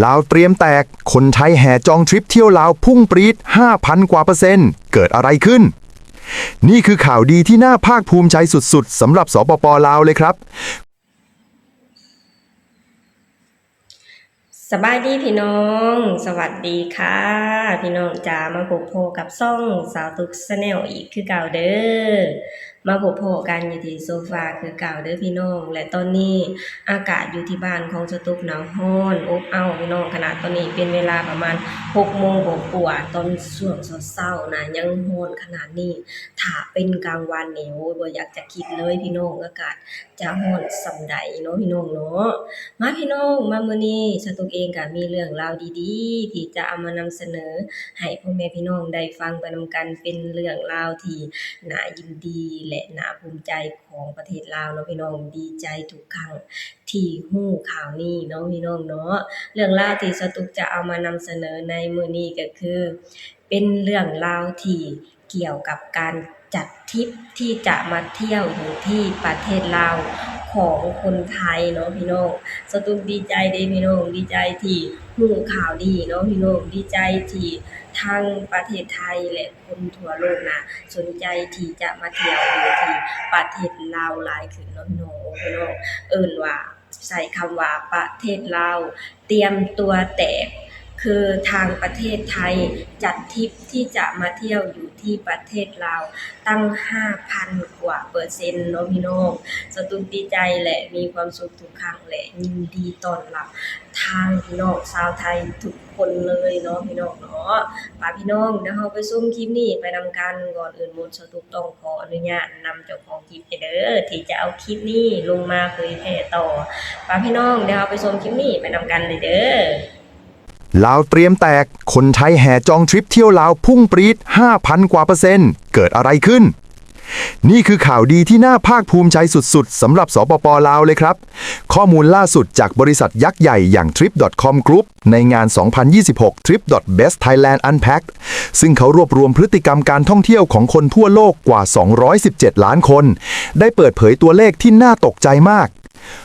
ລາວຕຽມແຕກ ຄົນໄທແຫ່ຈອງທຣິບທ່ຽວລາວພຸ່ງປຣີດ ຫ້າພັນກວ່າເປີເຊັນ ເກີດອະໄລຂຶ້ນ? ນີ້ຄືຂ່າວດີທີ່ໜ້າພາກພູມໃຈສຸດໆ ສຳລັບ ສປປ ລາວ ເລີຍຄັບ. ສະບາຍດີພີ່ນ້ອງ ສະຫວັດດີຄ່ະ ພີ່ນ້ອງຈ໋າ ມາພົບພໍ້ກັບຊ່ອງສາວຕຸກ Channel ອີກຄືເກົ່າເດີ້. ມາພົບພໍ້ກັນຢູ່ທີ່ໂຊຟາຄືເກົ່າເດີ້ພີ່ນ້ອງ ແລະ ຕອນນີ້ອາກາດຢູ່ທີ່ບ້ານຂອງສາວຕຸກນະ ຮ້ອນອົບເອົ້າພີ່ນ້ອງ. ຂະໜາດຕອນນີ້ເປັນເວລາປະມານຫົກໂມງກວ່າໆ ຕອນຊ່ວງເຊົ້າໆນະ ຍັງຮ້ອນຂະໜາດນີ້. ຖ້າເປັນກາງວັນນີ້ ໂອ້ຍ ບໍ່ຢາກຈະຄິດເລີຍພີ່ນ້ອງ ອາກາດຈະຮ້ອນສ່ຳໃດເນາະພີ່ນ້ອງເນາະ. ມາພີ່ນ້ອງ ມາມື້ນີ້ສາວຕຸກເອງກະມີເລື່ອງລາວດີໆ ທີ່ຈະເອົາມານຳສະເໜີໃຫ້ພໍ່ແມ່ພີ່ນ້ອງໄດ້ຟັງໄປນຳກັນ ເປັນເລື່ອງລາວທີ່ໜ້າຍິນດີ ແລະ ໜ້າພູມໃຈຂອງປະເທດລາວເນາະພີ່ນ້ອງ. ດີໃຈທຸກຄັ້ງທີ່ຮູ້ຂ່າວນີ້ເນາະພີ່ນ້ອງເນາະ. ເລື່ອງລາວທີ່ສາວຕຸກຈະເອົາມານຳສະເໜີໃນມື້ນີ້ກະຄື ເປັນເລື່ອງລາວທີ່ກ່ຽວກັບການຈັດທຣິບທີ່ຈະມາທ່ຽວຢູ່ທີ່ປະເທດລາວຂອງຄົນໄທເນາະພີ່ນ້ອງ. ສາວຕຸກດີໃຈເດ້ພີ່ນ້ອງ ດີໃຈທີ່ຮູ້ຂ່າວນີ້ເນາະພີ່ນ້ອງ ດີໃຈທີ່ທາງປະເທດໄທ ແລະ ຄົນທົ່ວໂລກນະ ສົນໃຈທີ່ຈະມາທ່ຽວຢູ່ທີ່ປະເທດລາວຫຼາຍຂຶ້ນເນາະພີ່ນ້ອງ. ໂອ້ ພີ່ນ້ອງ ເອີ້ນວ່າ ໃຊ້ຄຳວ່າປະເທດລາວຕຽມຕົວແຕກ ຄືທາງປະເທດໄທຈັດທຣິບທີ່ຈະມາທ່ຽວຢູ່ທີ່ປະເທດລາວຕັ້ງຫ້າພັນກວ່າເປີເຊັນເນາະພີ່ນ້ອງ. ສາວຕຸກດີໃຈ ແລະ ມີຄວາມສຸກທຸກຄັ້ງ ແລະ ຍິນດີຕ້ອນຮັບທາງພີ່ນ້ອງຊາວໄທທຸກຄົນເລີຍເນາະພີ່ນ້ອງເນາະ. ປະພີ່ນ້ອງ ດຽວເຮົາໄປຊົມຄລິບນີ້ໄປນຳກັນ. ກ່ອນອື່ນໝົດ ສາວຕຸກຕ້ອງຂໍອະນຸຍາດນຳເຈົ້າຂອງ ຄລິບເດີ ທີ່ຈະເອົາຄລິບນີ້ລົງມາເຜີຍແຜ່ຕໍ່. ປະພີ່ນ້ອງ ດຽວເຮົາໄປຊົມຄລິບນີ້ໄປນຳກັນເລີຍເດີ. ລາວຕຽມແຕກ ຄົນໄທແຫ່ຈອງທຣິບທ່ຽວລາວພຸ່ງປຣີດ ຫ້າພັນກວ່າເປີເຊັນ ເກີດອະໄລຂຶ້ນ? ນີ້ຄືຂ່າວດີທີ່ໜ້າພາກພູມໃຈສຸດໆ ສຳລັບ ສປປ ລາວ ເລີຍຄັບ. ຂໍ້ມູນລ່າສຸດຈາກບໍລິສັດຍັກໃຫຍ່ຢ່າງ Trip dot com Group ໃນງານ ສອງພັນຊາວຫົກ Trip dot Best Thailand Unpacked ຊຶ່ງເຂົາລວບລວມພຶດຕິກຳການທ່ອງທ່ຽວຂອງຄົນທົ່ວໂລກກວ່າ ສອງຮ້ອຍສິບເຈັດລ້ານຄົນ ໄດ້ເປີດເຜີຍຕົວເລກທີ່ໜ້າຕົກໃຈມາກ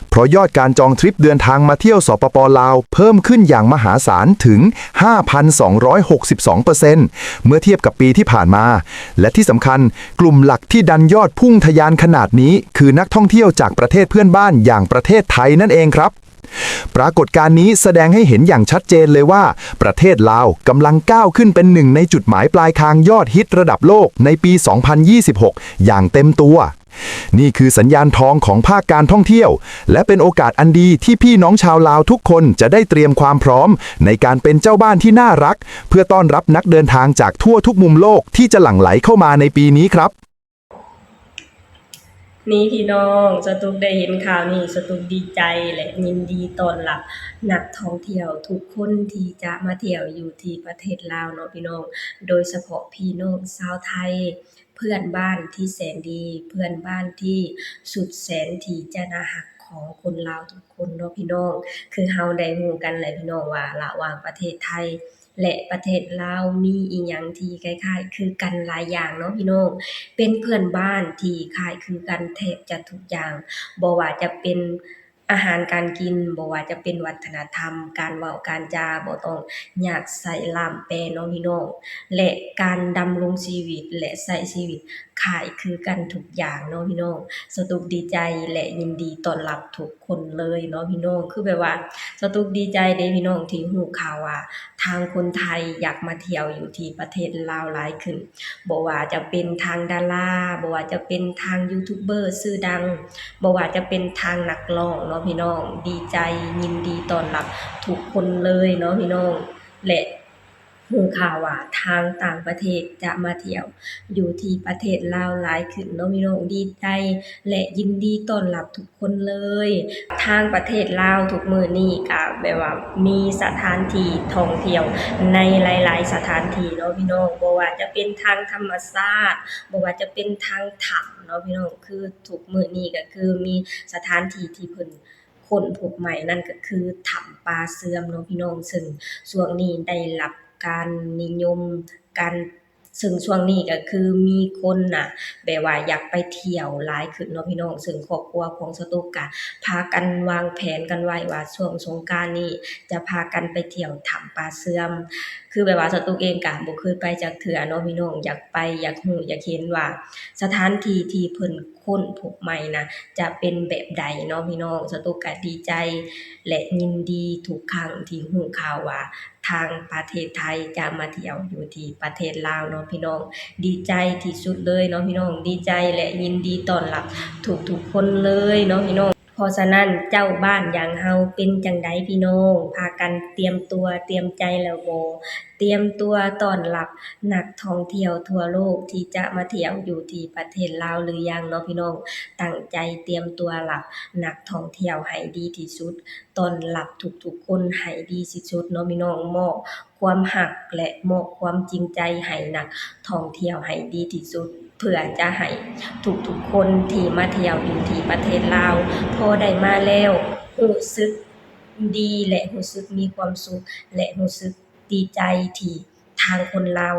ເພາະຍອດການຈອງທຣິບເດີນທາງມາທ່ຽວ ສປປ ລາວ ເພີ່ມຂຶ້ນຢ່າງມະຫາສານເຖິງ ຫ້າພັນສອງຮ້ອຍຫົກສິບສອງເປີເຊັນ ເມື່ອທຽບກັບປີທີ່ຜ່ານມາ ແລະ ທີ່ສຳຄັນ ກຸ່ມຫຼັກທີ່ດັນຍອດພຸ່ງທະຍານຂະໜາດນີ້ ຄືນັກທ່ອງທ່ຽວຈາກປະເທດເພື່ອນບ້ານຢ່າງປະເທດໄທນັ້ນເອງຄັບ. ປາກົດການນີ້ສະແດງໃຫ້ເຫັນຢ່າງຊັດເຈນເລີຍວ່າ ປະເທດລາວກຳລັງກ້າວຂຶ້ນເປັນໜຶ່ງໃນຈຸດໝາຍປາຍທາງຍອດຮິດລະດັບໂລກໃນປີ ສອງພັນຊາວຫົກ ຢ່າງເຕັມຕົວ. ນີ້ຄືສັນຍານທອງຂອງພາກການທ່ອງທ່ຽວ ແລະ ເປັນໂອກາດອັນດີທີ່ພີ່ນ້ອງຊາວລາວທຸກຄົນຈະໄດ້ຕຽມຄວາມພ້ອມໃນການເປັນເຈົ້າບ້ານທີ່ໜ້າຮັກ ເພື່ອຕ້ອນຮັບນັກເດີນທາງຈາກທົ່ວທຸກມຸມໂລກທີ່ຈະຫຼັ່ງໄຫຼເຂົ້າມາໃນປີນີ້ຄັບ. ນີ້ພີ່ນ້ອງ ສະຕຸກໄດ້ເຫັນຂ່າວນີ້ ສະຕຸກດີໃຈ ແລະ ຍິນດີຕ້ອນຮັບນັກທ່ອງທ່ຽວທຸກຄົນທີ່ຈະມາທ່ຽວຢູ່ທີ່ປະເທດລາວເນາະພີ່ນ້ອງ ໂດຍສະເພາະພີ່ນ້ອງຊາວໄທ ເພື່ອນບ້ານທີ່ແສນດີ ເພື່ອນບ້ານທີ່ສຸດແສນທີ່ຈະໜ້າຮັກຂອງຄົນລາວທຸກຄົນເນາະພີ່ນ້ອງ. ຄືເຮົາໄດ້ຮູ້ກັນແຫຼະພີ່ນ້ອງວ່າ ລະຫວ່າງປະເທດໄທ ແລະ ປະເທດລາວມີອີ່ຫຍັງທີ່ຄ້າຍໆຄືກັນຫຼາຍຢ່າງເນາະພີ່ນ້ອງ. ເປັນເພື່ອນບ້ານທີ່ຄ້າຍຄືກັນແທບຈະທຸກຢ່າງ, ບໍ່ວ່າຈະເປັນອາຫານການກິນ, ບໍ່ວ່າຈະເປັນວັດທະນະທຳ, ການເວົ້າການຈາ, ບໍ່ຕ້ອງຍາກໃສ່ລ່າມແປເນາະພີ່ນ້ອງ, ແລະ ການດຳລົງຊີວິດ ແລະ ໃຊ້ຊີວິດຄ້າຍຄືກັນທຸກຢ່າງເນາະພີ່ນ້ອງ. ສະຕຸກດີໃຈ ແລະ ຍິນດີຕ້ອນຮັບທຸກ ຄົນເລີຍເນາະພີ່ນ້ອງ. ຄືແບບວ່າສະຕຸກດີໃຈເດ້ພີ່ນ້ອງ ທີ່ຮູ້ຂ່າວວ່າທາງຄົນໄທຢາກມາທ່ຽວຢູ່ທີ່ປະເທດລາວຫຼາຍຂຶ້ນ, ບໍ່ວ່າຈະເປັນທາງດາລາ, ບໍ່ວ່າຈະເປັນທາງຢູທູບເບີຊື່ດັງ, ບໍ່ວ່າຈະເປັນທາງນັກຮ້ອງເນາະພີ່ນ້ອງ. ດີໃຈ ຍິນດີຕ້ອນຮັບທຸກຄົນເລີຍເນາະພີ່ນ້ອງ ແລະ ຮູ້ຂ່າວວ່າທາງຕ່າງປະເທດຈະມາທ່ຽວຢູ່ທີ່ປະເທດລາວຫຼາຍຂຶ້ນເນາະພີ່ນ້ອງ. ດີໃຈ ແລະ ຍິນດີຕ້ອນຮັບທຸກຄົນເລີຍ. ທາງປະເທດລາວທຸກມື້ນີ້ກະແບບວ່າມີສະຖານທີ່ທ່ອງທ່ຽວໃນຫຼາຍໆສະຖານທີ່ເນາະພີ່ນ້ອງ, ບໍ່ວ່າຈະເປັນທາງທຳມະຊາດ, ບໍ່ວ່າຈະເປັນທາງຖ້ຳເນາະພີ່ນ້ອງ. ຄືທຸກມື້ນີ້ກະຄືມີສະຖານທີ່ທີ່ເພິ່ນ ຄົ້ນພົບໃໝ່ນັ້ນກະຄືຖ້ຳປ່າເຊື່ອມເນາະພີ່ນ້ອງ, ເຊິ່ງຊ່ວງນີ້ໄດ້ຮັບການນິຍົມ, ການ ເຊິ່ງຊ່ວງນີ້ກໍຄືມີຄົນນະ ແບບວ່າຢາກໄປທ່ຽວຫຼາຍຂຶ້ນເນາະພີ່ນ້ອງ, ເຊິ່ງຄອບຄົວຂອງສາວຕຸກກະພາກັນວາງແຜນກັນໄວ້ວ່າ ຊ່ວງສົງການນີ້ຈະພາກັນໄປທ່ຽວຖ້ຳປ່າເຊື່ອມ. ຄືແບບວ່າສາວຕຸກເອງກະບໍ່ເຄີຍໄປຈັກເທື່ອເນາະພີ່ນ້ອງ, ຢາກໄປ ຢາກຮູ້ ຢາກເຫັນວ່າສະຖານທີ່ທີ່ເພິ່ນຄົ້ນພົບໃໝ່ນະ ຈະເປັນແບບໃດເນາະພີ່ນ້ອງ. ສາວຕຸກກະດີໃຈ ແລະ ຍິນດີທຸກຄັ້ງທີ່ຮູ້ຂ່າວວ່າ ທາງປະເທດໄທຈະມາທ່ຽວຢູ່ທີ່ປະເທດລາວເນາະພີ່ນ້ອງ. ດີໃຈທີ່ສຸດເລີຍເນາະພີ່ນ້ອງ, ດີໃຈ ແລະ ຍິນດີຕ້ອນຮັບທຸກໆຄົນເລີຍເນາະພີ່ນ້ອງ. ເພາະສະນັ້ນ ເຈົ້າບ້ານຢ່າງເຮົາເປັນຈັ່ງໃດພີ່ນ້ອງ? ພາກັນຕຽມຕົວຕຽມໃຈແລ້ວບໍ່? ຕຽມຕົວຕ້ອນຮັບນັກທ່ອງທ່ຽວທົ່ວໂລກທີ່ຈະມາທ່ຽວຢູ່ທີ່ປະເທດລາວຫຼືຍັງເນາະພີ່ນ້ອງ? ຕັ້ງໃຈຕຽມຕົວຮັບນັກທ່ອງທ່ຽວໃຫ້ດີທີ່ສຸດ, ຕ້ອນຮັບທຸກໆຄົນໃຫ້ດີທີ່ສຸດເນາະພີ່ນ້ອງ, ມອບຄວາມຮັກ ແລະ ມອບຄວາມຈິງໃຈໃຫ້ນັກທ່ອງທ່ຽວໃຫ້ດີທີ່ສຸດ, ເພື່ອຈະໃຫ້ທຸກໆຄົນທີ່ມາທ່ຽວຢູ່ທີ່ປະເທດລາວ ພໍໄດ້ມາແລ້ວຮູ້ສຶກດີ ແລະ ຮູ້ສຶກມີຄວາມສຸກ ແລະ ຮູ້ສຶກດີໃຈທີ່ທາງຄົນລາວ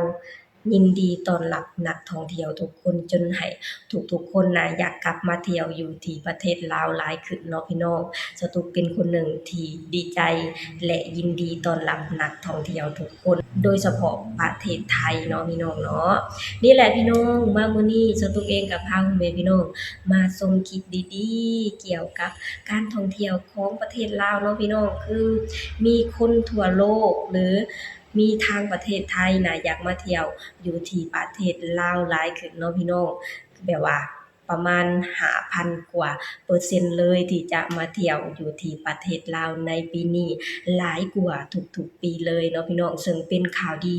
ຍິນດີຕ້ອນຮັບນັກທ່ອງທ່ຽວທຸກຄົນ, ຈົນໃຫ້ທຸກໆຄົນນະ ຢາກກັບມາທ່ຽວຢູ່ທີ່ປະເທດລາວຫຼາຍຂຶ້ນເນາະພີ່ນ້ອງ. ສາວຕຸກເປັນຄົນໜຶ່ງທີ່ດີໃຈ ແລະ ຍິນດີຕ້ອນຮັບນັກທ່ອງທ່ຽວທຸກຄົນ, ໂດຍສະເພາະປະເທດໄທເນາະພີ່ນ້ອງເນາະ. ນີ້ແຫຼະພີ່ນ້ອງ, ມາມື້ນີ້ສາວຕຸກເອງກໍພາພໍ່ແມ່ພີ່ນ້ອງມາຊົມຄລິບດີໆ ກ່ຽວກັບການທ່ອງທ່ຽວຂອງປະເທດລາວເນາະພີ່ນ້ອງ, ຄືມີຄົນທົ່ວໂລກ ຫຼື ມີທາງປະເທດໄທນະ ຢາກມາທ່ຽວຢູ່ທີ່ປະເທດລາວຫຼາຍຂຶ້ນເນາະພີ່ນ້ອງ, ແບບວ່າປະມານຫ້າພັນກວ່າເປີເຊັນເລີຍ ທີ່ຈະມາທ່ຽວຢູ່ທີ່ປະເທດລາວໃນປີນີ້ ຫຼາຍກວ່າທຸກໆປີເລີຍເນາະພີ່ນ້ອງ, ເຊິ່ງເປັນຂ່າວດີ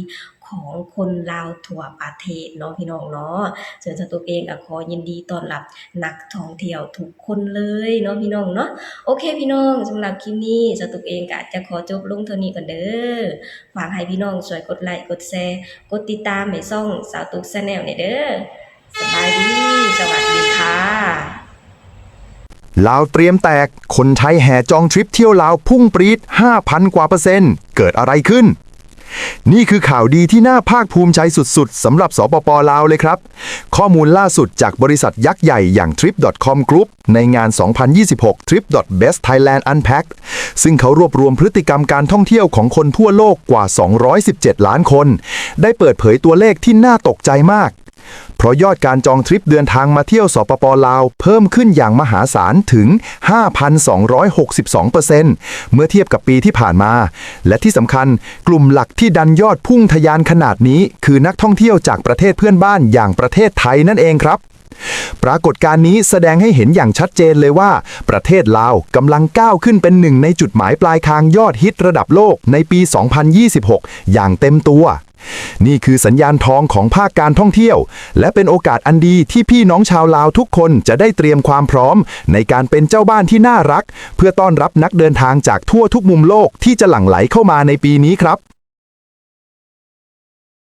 ຂອງຄົນລາວທົ່ວປະເທດເນາະພີ່ນ້ອງເນາະ. ເຊິ່ງສາວຕຸກເອງກໍຂໍຍິນດີຕ້ອນຮັບນັກທ່ອງທ່ຽວທຸກຄົນເລີຍເນາະພີ່ນ້ອງເນາະ. ໂອເຄພີ່ນ້ອງ, ສຳລັບຄລິບນີ້ສາວຕຸກເອງກໍຈະຂໍຈົບລົງເທົ່ານີ້ກ່ອນເດີ. ຝາກໃຫ້ພີ່ນ້ອງຊ່ວຍກົດໄລ ກົດແຊ ກົດຕິດຕາມໃຫ້ຊ່ອງສາວຕຸກ Channel ແດ່ເດີ. ສະບາຍດີ ສະຫວັດດີຄ່ະ. ລາວເຕรียมแตก คนไทยแห่จองทริปเที่ยวลาวพุ่งปรี๊ด ห้าพัน กว่าเปอร์เซ็นต์ เกิดอะไรขึ้น? นี่คือข่าวดีที่น่าภาคภูมิใจสุดๆ สำหรับ สปป ลาว เลยครับ ข้อมูลล่าสุดจากบริษัทยักษ์ใหญ่อย่าง ทริป ดอท คอม กรุ๊ป ในงาน สองพันยี่สิบหก ทริป ดอท เบส ไทยแลนด์ อันแพ็ค ซึ่งเขารวบรวมพฤติกรรมการท่องเที่ยวของคนทั่วโลกกว่า สองร้อยสิบเจ็ด ล้านคน ได้เปิดเผยตัวเลขที่น่าตกใจมาก เพราะยอดการจองทริปเดินทางมาเที่ยว สปป ลาว เพิ่มขึ้นอย่างมหาศาลถึง ห้าพันสองร้อยหกสิบสองเปอร์เซ็นต์ เมื่อเทียบกับปีที่ผ่านมา และที่สำคัญ กลุ่มหลักที่ดันยอดพุ่งทะยานขนาดนี้ คือนักท่องเที่ยวจากประเทศเพื่อนบ้านอย่างประเทศไทยนั่นเองครับ ปรากฏการณ์นี้แสดงให้เห็นอย่างชัดเจนเลยว่า ประเทศลาวกำลังก้าวขึ้นเป็นหนึ่งในจุดหมายปลายทางยอดฮิตระดับโลกในปี สองพันยี่สิบหก อย่างเต็มตัว นี่คือสัญญาณทองของภาคการท่องเที่ยว และเป็นโอกาสอันดีที่พี่น้องชาวลาวทุกคนจะได้เตรียมความพร้อมในการเป็นเจ้าบ้านที่น่ารัก เพื่อต้อนรับนักเดินทางจากทั่วทุกมุมโลกที่จะหลั่งไหลเข้ามาในปีนี้ครับ